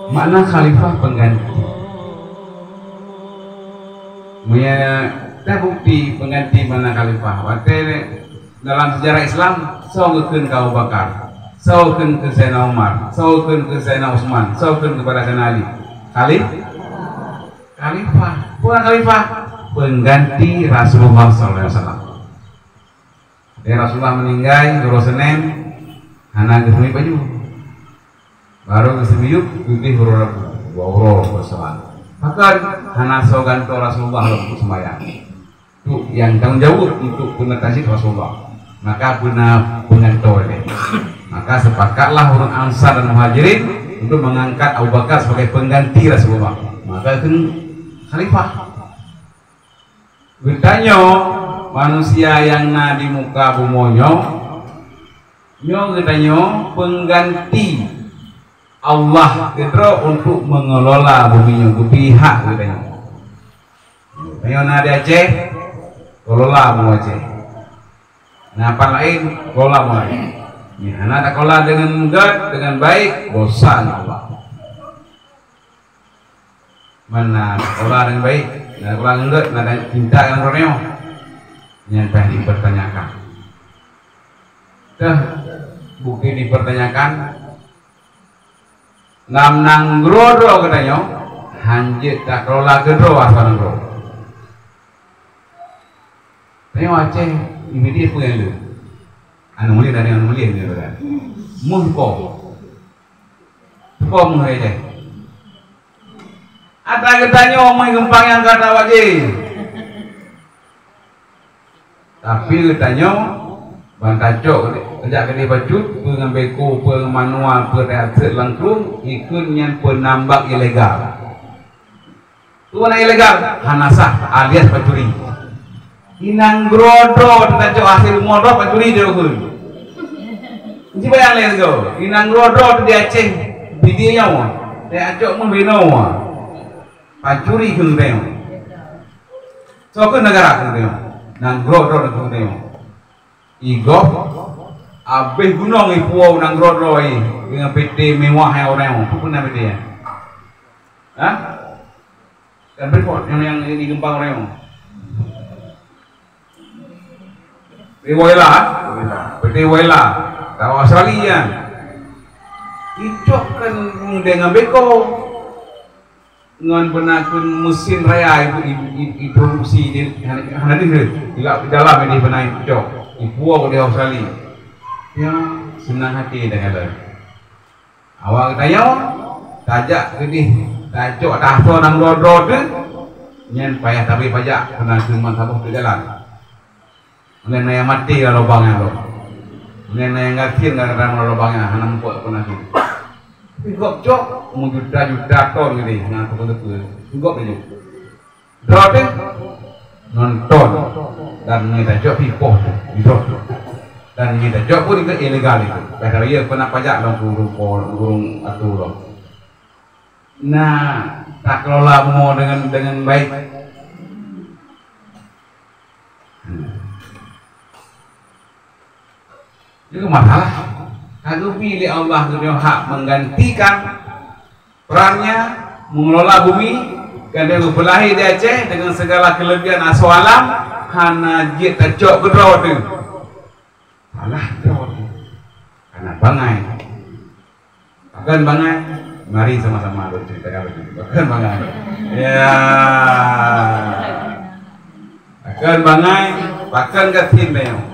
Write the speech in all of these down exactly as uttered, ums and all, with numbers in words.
Makna khalifah pengganti. Meunyoe tabukti pengganti makna khalifah, watée dalam sejarah Islam, soe geukheun keu Abu Bakar, soe geukheun keu Saidina Umar, soe geukheun keu Saidina Utsman, soe geukheun keupada Saidina Ali. Khalif-, khalifah. Bukan khalifah, pengganti Rasulullah sallallahu alaihi wasallam. Watée Rasulullah meuninggai, uroe Senin, hana geuseumiet baju. Barô geuseumiet udeh uroe Rabu, dua uroe puasa. Bahkan hana soe gantoe Rasulullah lom untuk sembahyang. Tu nyang tanggung jaweueb untuk peuna tazyid Rasulullah. Maka peuna penggantoe lé. Maka sepakatlah ureuëng Ansar dan Muhajirin untuk mengangkat Abu Bakar sebagai pengganti Rasulullah. Maka kheun khalifah. Geutanyoe manusia nyang na di muka bumoe nyoe, nyoe geutanyoe pengganti Allah keudroe untuk mengelola bumi nyoe, geupihak geutanyoe. Geutanyoe na di Aceh, kelola bumoe Aceh. Na pat laén, kelola bumoe laén. Nyan hana takelola deungon gét, deungon baik, dosa ngon Allah. Mana takelola deungon baik, na takelola ngon gét, na tacinta ngon droeneuh. Nyan payah dipertanyakan. Teuh, bukti dipertanyakan. Lam nanggroe droe geutanyoe, hanjeuet takelola keudroe asai nanggroe. Tanyoe Aceh, ibi-ibi peue nyang le? Anu mulia dan anu mulia ni kan. Muh po. Po muh Aceh. Ata geutanyoe meuh geumpang nyang ka tawajéh. Tapi geutanyoe ban tacok tajak keudeh bacut, peue ngon beko, peue ngon manual, peue tajak seuet lam krueng, ikheun nyan peunambang ilegal. Peue na ilegal? Hana sah alias pancuri. Inang groe droe tacok hase bumoe droe pancuri dia kheun. Jibayang lé sigoe, inang groe droe di Aceh, di dia nyoe, tacok meuh binoe. Pancuri kheun teuh. Soe kheun negara kheun teuh? Nanggroe droe kheun teuh. Igob, abéh gunong ipuwoe nanggroe droe deungon P T mewah nyang ureuëng, peue na P T nyan? Hah? Kan repot nyang, nyang di geumpang ureuëng. P T Woyla, P T Woyla, tahu Australia. Icok kan dengan beko. Ngon beuna kheun mesin raya ibu, ibu, ibu, iproduksi di hana, hana deuh. Di dalam ini beuna icok. Ipuwoe di Australia. Ya, senang hati dengan lé. Awak geutanyoe tajak keudeh tacok tasoe nanggroe droe teuh, nyan payah tabri pajak keunan keuman saboh teuh jalan. Ulèh na nyang maté lam lubang nyan lom. Ulèh na nyang gasien kadang-kadang lam lubang nyan hana muphom peue na gasien. Tapi gob cok meujuta-juta ton keudeh hana teupeue-teupeue. Gob laju. Droe teuh nonton dan ngon tacok pih poh teuh, droe teuh. Dan ngon tacok pun itu ilegal itu. Padahal ia kena pajak lom ureueng po, ureueng atu lom. Na takelola bumoe dengan, dengan baik. Hmm. Itu masalah. Ka geubri lé Allah geutanyoe hak menggantikan perannya mengelola bumi, dan dia geupeulahé di Aceh dengan segala kelebihan asoe alam, hana jeuet tacok keudroe teuh. Salah droe teuh. Karena bangai. Pakon bangai? Mari sama-sama lôn ceritakan lagèe nyoe. Pakon bangai? Ya. Pakon bangai? Pakon gasien teuh nyoe?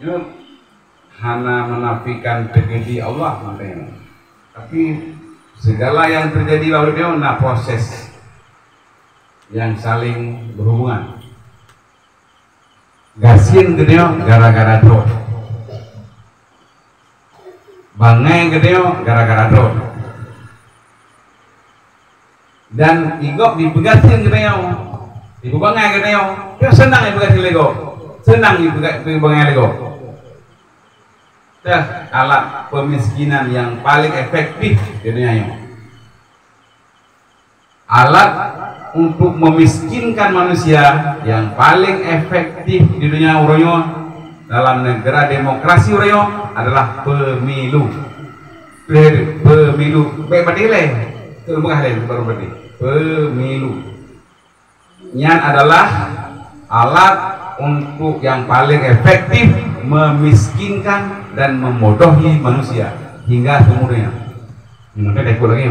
Nyoe hana menafikan teukeudi Allah mantong. Tapi segala yang terjadi bak ureueng nyoe na proses yang saling berhubungan. Gasien geutanyoe gara-gara droe. Bangai geutanyoe gara-gara droe. Dan igob dipeugasien geutanyoe, dipeubangai geutanyoe. Nyoe seunang dipeugasien lé gob, seunang dipeuga-, dipeubangai lé gob. Teuh alat peumiskinan nyang paleng efektif di donya nyoe. Alat untuk memiskinkan manusia nyang paleng efektif di donya uroe nyoe dalam negara demokrasi uroe nyoe adalah pemilu. Pemilu, baik mati leh. Tu murah leh baru mati. Pemilu. Nyan adalah alat untuk yang paling efektif memiskinkan dan membodohi manusia hingga seumur dunia. Ini nanti dah ikut lagi.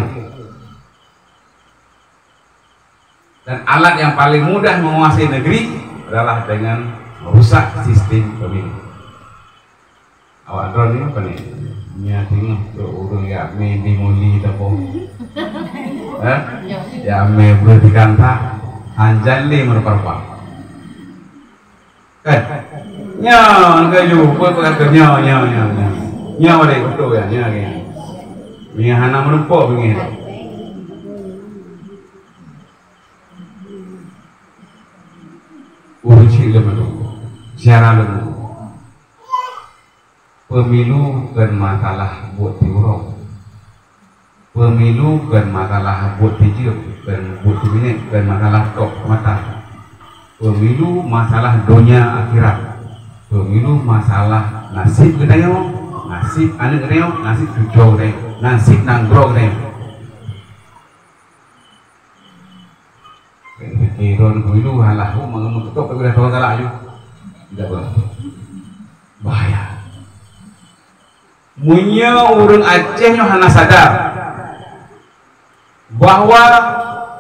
Dan alat yang paling mudah menguasai negeri adalah dengan merusak sistem pemilu. Awak droe ni apa ni? Nya tengok tu ureueng yak meh di moli tapo. Eh? Yak meh beutikanta. Hanjan le merupa-rupa. Kan? Nya, laju, buat pekat tu. Nya, nya, nya, nya. Nya, boleh, betul ya, nya, nya. Nya, hana meureumpok bingit. Ureueng cit lom tu. Siara lom tu. Pemilu bukan masalah buet tiurong. Pemilu bukan masalah buet tijeuem, bukan buet teubinék, bukan masalah tok mata. Pemilu masalah donya akhirat. Pemilu masalah nasib geutanyoe, nasib aneuk geutanyoe, nasib cucoe geutanyoe, nasib nanggroe geutanyoe. Pikiran pemilu halah, oh, mangat meuketok tapi dah tahu galak aju. Tidak boleh. Bahaya. Meunyoe ureueng Aceh nyoe hana sadar bahwa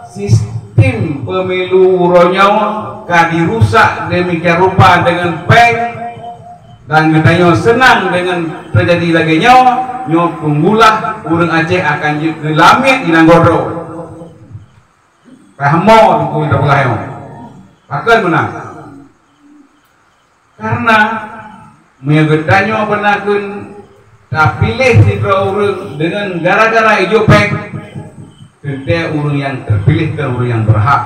sistem pemilu uroe nyoe ka dirusak demikian rupa deungon péng, dan geutanyoe seunang deungon teujadi lagée nyoe, nyoe tunggulah ureueng Aceh akan jeuet keu lamiet di nanggroe droe. Paham mo teungku nyang tapeugah nyoe? Pakon meunan? Karena meunyoe geutanyoe beuna kheun tapiléh sidroe ureuëng deungon gara-gara ijok péng, teuntée ureuëng nyang teupiléh kon ureuëng nyang beurhak,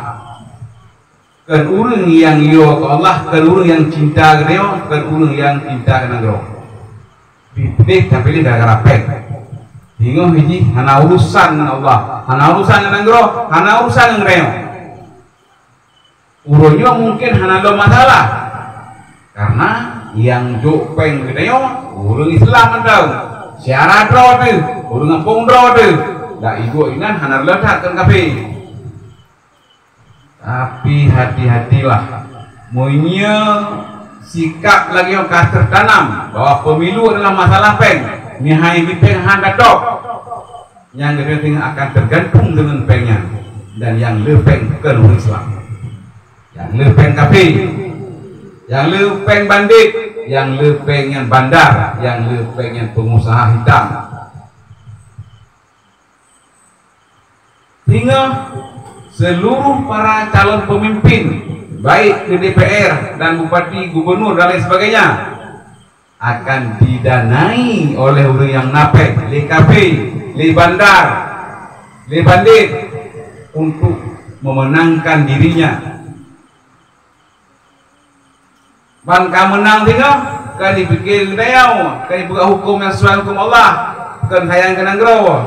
kon ureuëng nyang yo keu Allah, kon ureuëng nyang cinta geutanyoe, kon ureuëng nyang cinta keu nanggroe. Piléh tapiléh gara-gara péng. Singoh jih hana urusan ngon Allah, hana urusan ngon nanggroe, hana urusan ngon geutanyoe. Uroe nyoe mungken hana lom masalah, karena nyang jok péng geutanyoe ureuëng Islam mantong. Syara droe teuh, ureuëng gampông droe teuh, dak ijok inan hana reuloh that kon kafé. Tapi hati-hatilah, meunyoe sikap lagée nyoe ka teutanam bahwa pemilu adalah masalah péng, meuhai bit péng hana top. Nyang geutanyoe akan teugantung deungon péng nyan, dan nyang le péng kon ureuëng Islam. Nyang le péng kafé, nyang le péng bandét, nyang le péng nyan bandar, nyang le péng nyan pengusaha hitam. Singoh seluruh para calon pemimpin, baik ke D P R dan bupati, gubernur dan lain sebagainya, akan didanai oleh ureuëng nyang na péng, lé kafé, lé bandar, lé bandét, untuk memenangkan dirinya. Ban ka meunang singoh, ka jipike geutanyoe, ka jipeugah huköm nyang sesuai huköm Allah, kon sayang keu nanggroe.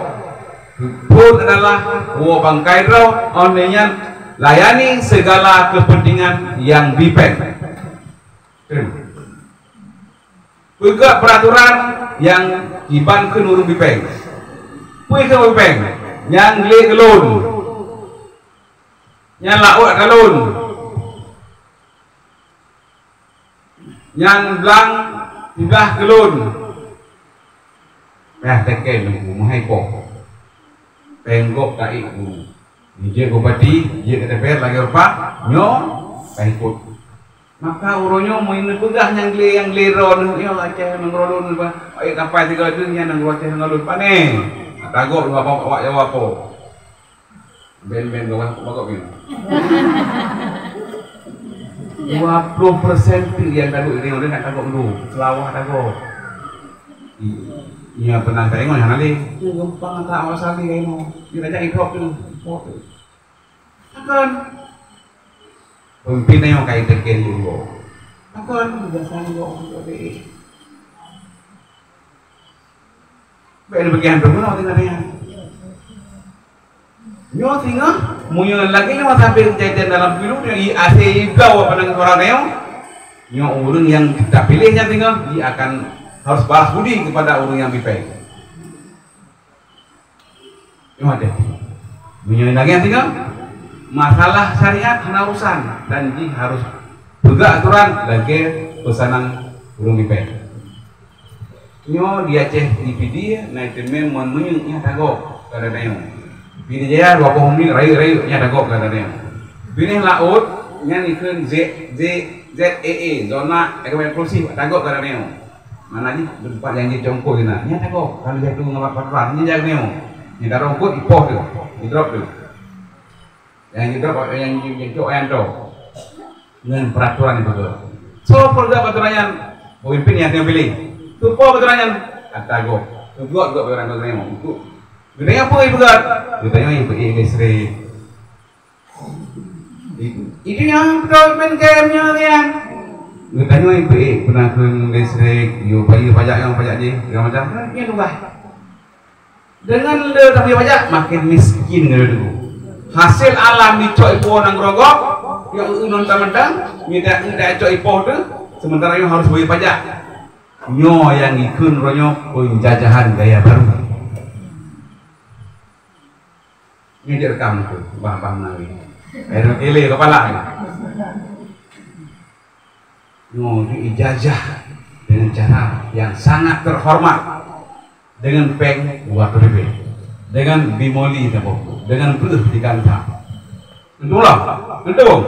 Phon adalah woe bangkai droe, óh lheueh nyan layani segala kepentingan nyang bipéng. Peugah peraturan nyang iban keu ureuëng bipéng. Peue keu bipéng? Nyang glé keu lôn. Nyang laôt keu lôn. Nyang blang siblah keu lôn. Payah teken meuhai poh. Péng gob taék guru. Jeuet bupati, jeuet D P R lagée rupa nyoe ka ikot. Maka uroe nyoe meunyoe neupeugah nyang glé, nyang glé droe nyoe Aceh nanggroe lôn, ayat kapai tiga tu nyan nanggroe Aceh nanggroe lôn pané. Tagob awak Jawa po. Ben-ben gawah bagok ni. Dua puluh persen tu yang tagok ni orang nak tagok dulu. Selawah tagok. Iya pernah tengok yang ada. Tu gampang tak awak sali kayu. Dia nak ikop tu. Ikop tu. Takkan. Pemimpin yang kai teken dulu. Takkan biasa ni kok untuk dia. Baik, demikian tu pun tengah-tengah. Nyoe singoh, meunyoe lagée nyoe sampai kejadian dalam pilu, nyoe i asai ibloe apa nang suara nyoe, nyoe ureuëng nyang tapiléh nyan singoh, i akan harus balas budi kepada ureuëng nyang bipéng. Nyoe hati-hati. Meunyoe lagèe singoh, masalah syariat hana urusan dan jih harus peugah aturan lagèe peusanan ureueng mipèe. Nyoe di Aceh di Pidie, na item mon meunyeuk nyan tagok ka gata nyoe. Pidie Jaya dua boh meunyeuk rayeuk-rayeuk nyan tagok ka gata nyoe. Binéh laôt nyan ikheun Z, Z, Z A A, zona ekonomi eksklusif tagok ka gata nyoe. Mana jih teumpat nyang jicongkoi na. Nyan tagok, kalau jatuh ngon peraturan, nyan jaga nyoe. Nyan tarongkot ipoh tu, idrop tu. Nyang idrop, nyang jicok, nyang tu. Ngon peraturan itu tu. So, peugah peraturan nyan, pemimpin nyang teuh piléh. Tupo peraturan nyan, tagok. Tagok, tagok peraturan nyan. Untuk, geutanyoe peue ipeugah? Geutanyoe ipeugah listrik. Itu nyang beutôi main game nyoe nyan. Geutanyoe ipeugah peunakhreun listrik, yue bayeue pajak nyang pajak jih, segala macam. Nyan tugaih. Deungon le tabayeue pajak, makin miskin ngon leudeungoe. Hasil alam dicok ipoh nanggroe gob, nyang eu non mentang-mentang, nyoe dak, nyoe dak cok ipoh teuh, sementara nyoe harus bayeue pajak. Nyoe nyang ikheun uroe nyoe penjajahan gaya baru. Nyoe direkam tu, bah-bah meunari. Eh, tele kepala ni. Nyoe ijazah dengan cara yang sangat terhormat, dengan péng dua puluh ribu, dengan bimoli teuh, dengan breuh di kanta. Betul lah? Betul.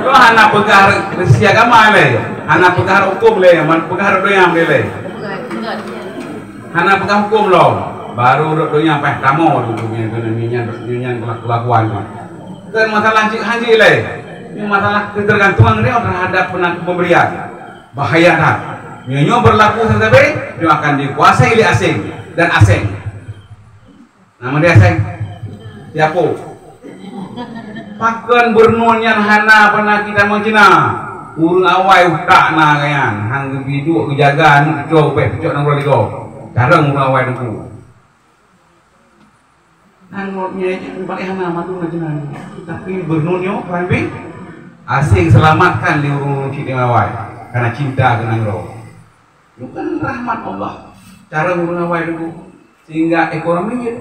Lo hana peugah resi agama lé, hana peugah hukum lé, man peugah donya lé. Hana peugah hukum lom, baru rot donya paih tamo tu, tu nyan, nyan, nyan, nyan kelakuan tu. Kan masalah cit hanji lé. Ini masalah ketergantungan dia terhadap pena-, pemberian. Bahaya that. Nyoe, nyoe berlaku sabe, nyoe akan dikuasai oleh asing dan asing. Nama dia asing? Siapa? Pakon Bernun nyan hana pernah kita mau Cina. Ureueng awai utak na nyan, hang geubiduek geujaga ni kecoh ubek peucok nanggroe ligoe. Carong ureueng awai teungku. Nanggroe nyan paléng hana mandum na Cina. Tapi Bernun nyoe, Tuan Bin, asing selamatkan lé ureueng cit awai karena cinta keu nanggroe. Bukan rahmat Allah. Carong ureueng awai teungku. Sehingga ekonomi jih.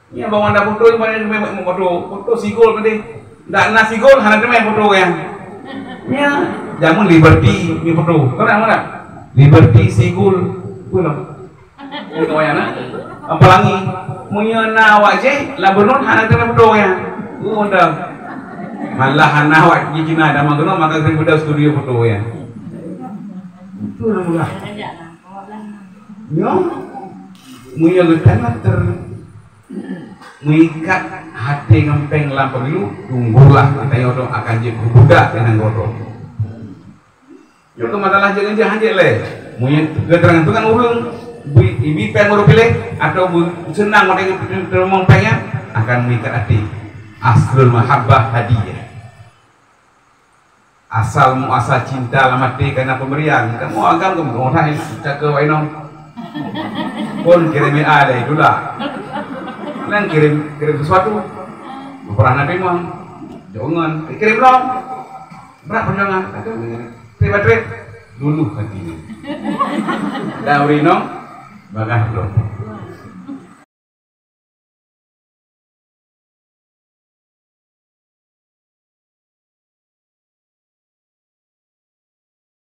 Nyan bak Wanda Foto, banyak teumé foto. Foto Sigol tadi. Ndak na Sigol, hana teumé foto nyan. Nyan, jameun Liberty, ni foto. Kau nak mana? Liberty, Sigol. Pulang. Ini kau yang nak? Apalagi, meunyoe na awak jih, lam Bernun, hana teumé foto nyan. Oh, dah. Malah hana awak jih Cina, dah mangkeunoe, maka sering beudôh studio foto nyan. Itu lah mula. Nyoe, meunyoe geutanyoe ter-, meuikat até ngon péng lam pemilu, tunggulah geutanyoe tu akan jeuet keu budak di nanggroe droe. Nyoe keuh masalah jeuet ngon jih hanjeuet lé. Meunyoe geutanyoe tu kan ureueng bri-, ibi péng baru piléh atau beu-, seunang watèe geuteumong péng nyan, akan meuikat até. Aslul mahabbah hadiyah. Asal muasal cinta lam até kana pemberian. Kamoe agam kamoe dah cakap wai nong. Pun kirim A dari dula. Nang kirim, kirim sesuatu. Pernah na terima. Jangan kirim long. Berat perjuangan. Trip, trip. Luluh hati ni. Dah beri nong. Bagah belum.